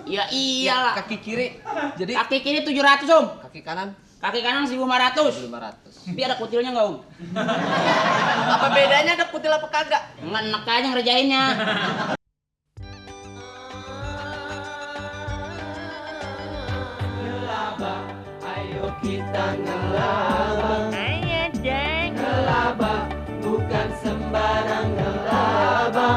Ya iyalah. Kaki kiri. Jadi Kaki kiri 700 om. kaki kanan Kaki kanan 1500. 500. Tapi ada kutilnya nggak om? Apa bedanya, ada kutil apa kagak? Nggak enak aja ngerjainnya. Ngelaba, ayo kita ngelaba. Ayo deng. Ngelaba, bukan sembarang ngelaba.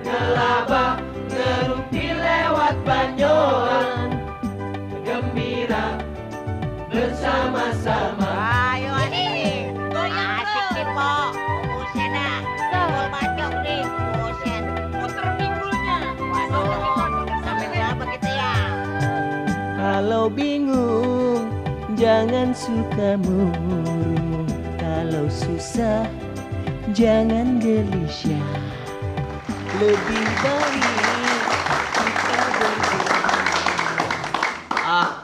Ngelaba, ngerumpi lewat banyolan. Gembira bersama-sama. Ayo nih. Asik nih po. Buset dah. Gua bacok nih. Buset. Puter pinggulnya. Waduh. Sampai berapa kita ya? Kalau bingung, jangan suka murung. Kalau susah, jangan gelisah. Lebih baik kita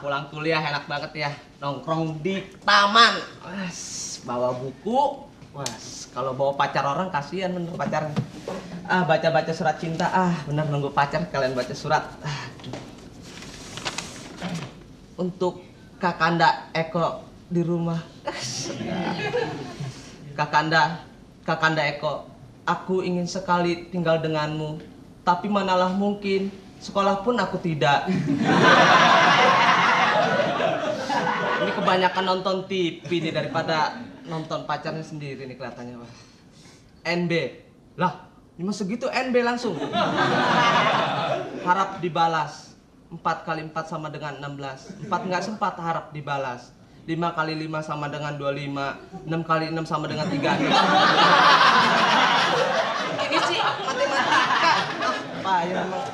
Pulang kuliah enak banget ya. Nongkrong di taman. Bawa buku. Kalau bawa pacar orang kasihan bener pacarnya. Baca-baca surat cinta. Bener nunggu pacar kalian baca surat. Untuk Kakanda Eko di rumah. Kakanda Eko, aku ingin sekali tinggal denganmu, tapi manalah mungkin, sekolah pun aku tidak. Ini kebanyakan nonton TV nih daripada nonton pacarnya sendiri nih kelihatannya. Wah. NB. Lah, cuma segitu NB langsung. Harap dibalas. 4 kali 4 sama dengan 16. 4 nggak sempat harap dibalas. 5 kali 5 sama dengan 25. 6 kali 6 sama dengan 36. Ini sih matematika. Ya emang.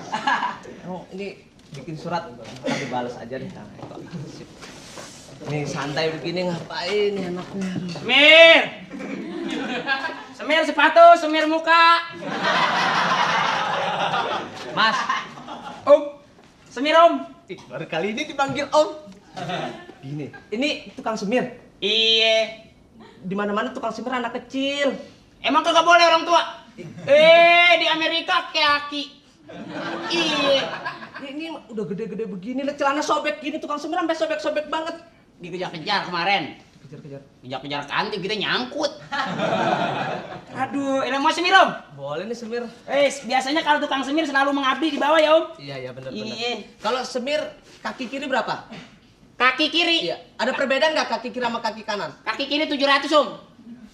Ini bikin surat akan dibalas aja deh. Nih santai begini ngapain nih anaknya? Semir. Semir sepatu, semir muka. Mas, Om. Semir om. baru kali ini dipanggil Om. Gini, ini tukang semir. Iye. Di mana-mana tukang semir anak kecil. Emang kagak boleh orang tua? Di Amerika kaki. Iye. Ini udah gede-gede begini, lah celana sobek gini, tukang semir sampai sobek-sobek banget. Dikejar-kejar kemarin. Kejar-kejar. Kejar-kejar kantin kita nyangkut. Aduh, mau semir om? Boleh nih semir. Biasanya kalau tukang semir selalu mengabdi di bawah ya om. Iya benar. Iya. Kalau semir kaki kiri berapa? Kaki kiri. Iya. Ada perbedaan nggak kaki kiri sama kaki kanan? Kaki kiri 700 om.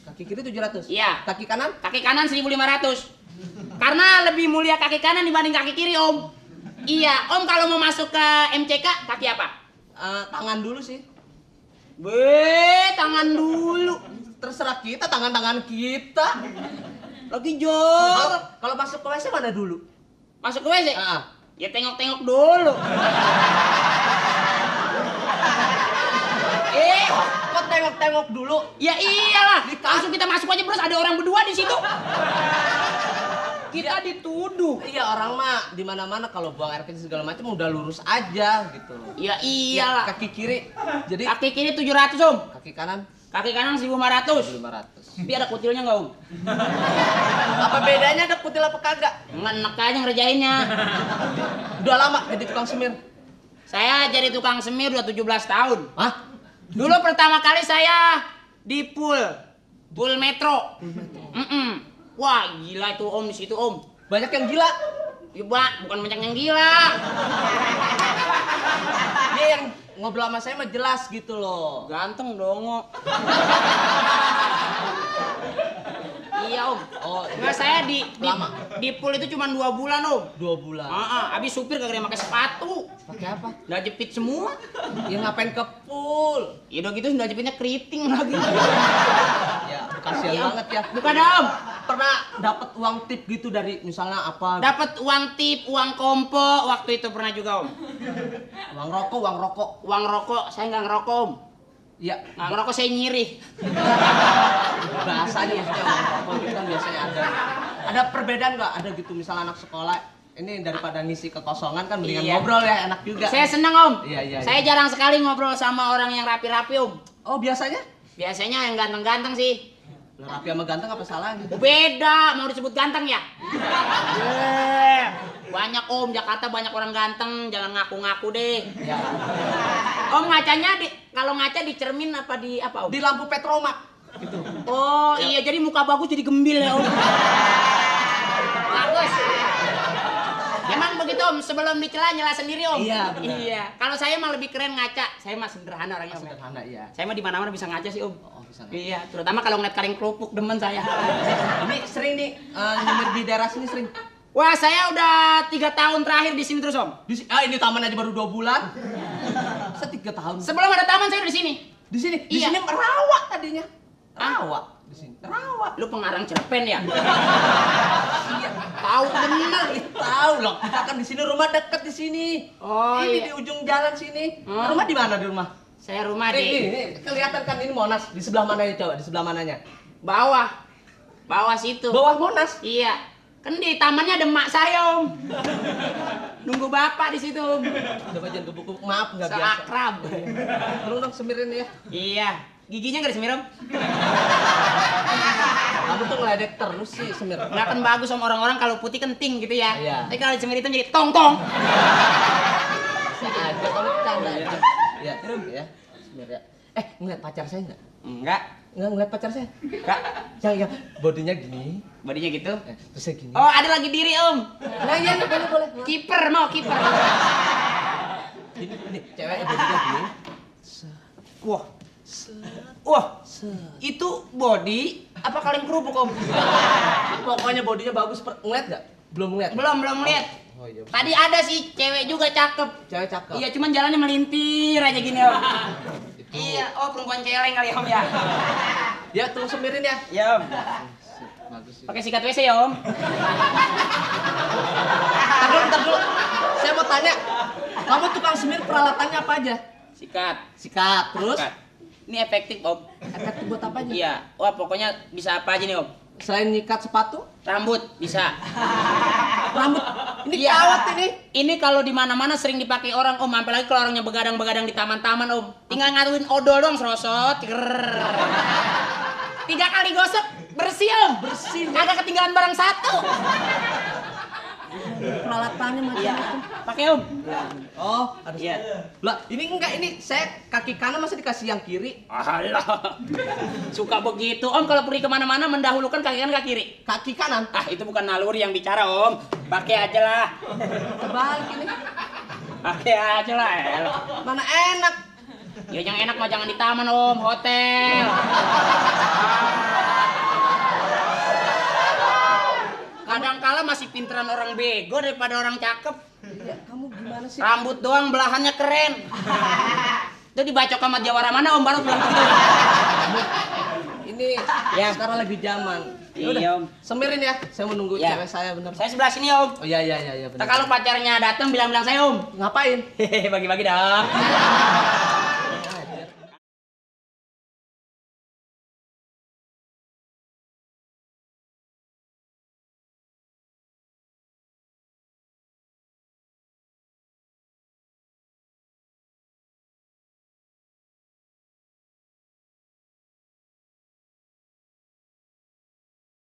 Kaki kiri 700. Iya. Kaki kanan? Kaki kanan 1500. Karena lebih mulia kaki kanan dibanding kaki kiri om. Iya, om kalau mau masuk ke MCK kaki apa? Tangan dulu sih. Tangan dulu. Terserah kita, tangan-tangan kita. Lagi jor. Kalau masuk ke WC mana dulu? Masuk ke WC? Ah. Ya tengok-tengok dulu. Kok tengok-tengok dulu? Ya iyalah. Langsung kita masuk aja bros, ada orang berdua di situ. Kita dituduh. Iya, orang mah di mana-mana kalau buang air kecil segala macam udah lurus aja gitu. Ya iyalah. Kaki kiri. Jadi Kaki kiri 700 om. kaki kanan Kaki kanan 1500. 500. Tapi ada kutilnya nggak om? Apa bedanya, ada kutil apa kagak? Nggak enak aja ngerjainnya. Udah lama jadi tukang semir. Saya jadi tukang semir udah 17 tahun. Hah? Dulu pertama kali saya di pool metro. Wah gila itu om di situ om. Banyak yang gila. Ya bukan banyak yang gila. Dia yang ngobrol sama saya mah jelas gitu loh. Ganteng dong. Iya om. Oh, Nggak saya lama. di pool itu cuma 2 bulan om. 2 bulan. Abis supir kagak ada pakai sepatu. Pakai apa? Udah jepit semua. Ya ngapain ke pool? Ya udah gitu udah jepitnya keriting lagi. Ya, kasihan Iya. banget ya. Bukan om. Pernah dapat uang tip gitu dari misalnya apa? Dapat uang tip, uang kompo waktu itu pernah juga om. Uang rokok. Uang rokok saya nggak ngerokok om. Iya, Nggak ngerokok saya nyirih. bahasanya maksudnya uang rokok itu kan biasanya ada. Ada perbedaan nggak? Ada gitu misalnya anak sekolah ini daripada ngisi kekosongan kan mendingan Iya. ngobrol ya, enak juga. Saya senang om. Iya. Saya jarang sekali ngobrol sama orang yang rapi-rapi om. Oh, biasanya? Biasanya yang ganteng-ganteng sih. Rapi sama ganteng apa salahnya? Beda, mau disebut ganteng ya? Banyak om, Jakarta banyak orang ganteng, jangan ngaku-ngaku deh. Ya. Om ngacanya kalau ngaca di cermin apa di apa om? Di lampu petromak. Gitu. Oh iya, jadi muka bagus jadi gembil ya om. Bagus. Emang begitu om, sebelum dicela nyela sendiri om. Iya, benar. Iya. Kalau saya mah lebih keren ngaca, saya mah sederhana orangnya om. Sederhana iya. Saya mah di mana-mana bisa ngaca sih om. Oh, bisa ngaca. Iya, terutama kalau ngeliat kaleng kerupuk demen saya. Ini sering nih nyemir di daerah sini sering. Wah, saya udah 3 tahun terakhir di sini terus om. Ini taman aja baru 2 bulan. Saya 3 tahun. Sebelum ada taman saya udah di sini. Di sini, di Iya. sini merawat tadinya. Rawat di sini. Rawat. Lu pengarang cerpen ya? Iya. Tahu bener. Tahu loh, kita kan di sini rumah deket di sini. Oh Ini iya. di ujung jalan sini. Oh. Rumah di mana di rumah? Saya rumah Ini kelihatan kan ini Monas. Di sebelah mananya coba? Di sebelah mananya? bawah. Bawah situ. Bawah Monas. Iya. Kan di tamannya ada emak saya, Om. Nunggu bapak di situ, Om. Coba jangan gebuk-gebuk, maaf nggak biasa. Seakrab. Tolong dong semirin ya. Iya. Giginya nggak disemir, Om? Kamu tuh ngeledek terus sih semir. Nggak kan bagus sama orang-orang kalau putih kenting gitu ya. Iya. Tapi kalau disemir itu jadi tong-tong. Ada kamu bercanda ya. Ya, ya. Semir ya. Ngeliat pacar saya nggak? Enggak. Nggak ngeliat pacar saya. Enggak. Yang bodinya gini. Bodinya gitu. Terus saya gini. Oh, ada lagi diri, Om. Nah, iya nih, boleh. Kiper mau kiper. Ini cewek bodinya gini. Wah. Wah. Itu body apa kaleng kerupuk, Om? Pokoknya bodinya bagus. Ngeliat nggak? Belum ngeliat. Belum lihat. Oh iya. Tadi ada sih cewek juga cakep. Cewek cakep. Iya, cuman jalannya melintir aja gini, Om. Iya, oh perempuan celeng kali, Om ya. Ya, tolong semirin ya. Ya, Om. Bagus sih. Pakai sikat WC ya, Om. Ntar dulu. Saya mau tanya. Kamu tukang semir peralatannya apa aja? Sikat. Sikat, terus? Sikat. Ini efektif, Om. Efektif buat apa aja? Iya. Wah, pokoknya bisa apa aja nih, Om. Selain nyikat sepatu, Rambut bisa. rambut. Ini Iya. kawat ini. Ini kalau di mana-mana sering dipakai orang, Om. Apalagi kalau orangnya begadang-begadang di taman-taman, Om. Tinggal ngatuin odol doang serosot. 3 kali gosok bersih, Om. Bersih. Agak ketinggalan barang satu. Peralatannya macam-macam. Pakai, Om. Oh, harus. Iya. Lah, ini enggak, ini saya kaki kanan masa dikasih yang kiri. Alah. Suka begitu, Om. Kalau pergi kemana-mana mendahulukan kaki kanan kaki kiri. Kaki kanan. Ah, itu bukan naluri yang bicara, Om. Pakai aja lah. Kebalik ini. Pakai aja lah, elah. Mana enak. Ya yang enak mah jangan di taman, Om. Hotel. Kadang-kala masih pinteran orang bego daripada orang cakep. Ya, kamu gimana sih? Rambut doang belahannya keren. Itu dibacok sama Jawara mana, Om, baru bilang gitu. Ini Ya. sekarang lagi zaman. Iya, Yaudah, Om. semirin ya. Saya menunggu Ya. cewek saya bener. Saya sebelah sini, Om. Oh iya Nah, benar. kalau pacarnya datang bilang-bilang saya, Om. Ngapain? Hehehe, bagi-bagi dong.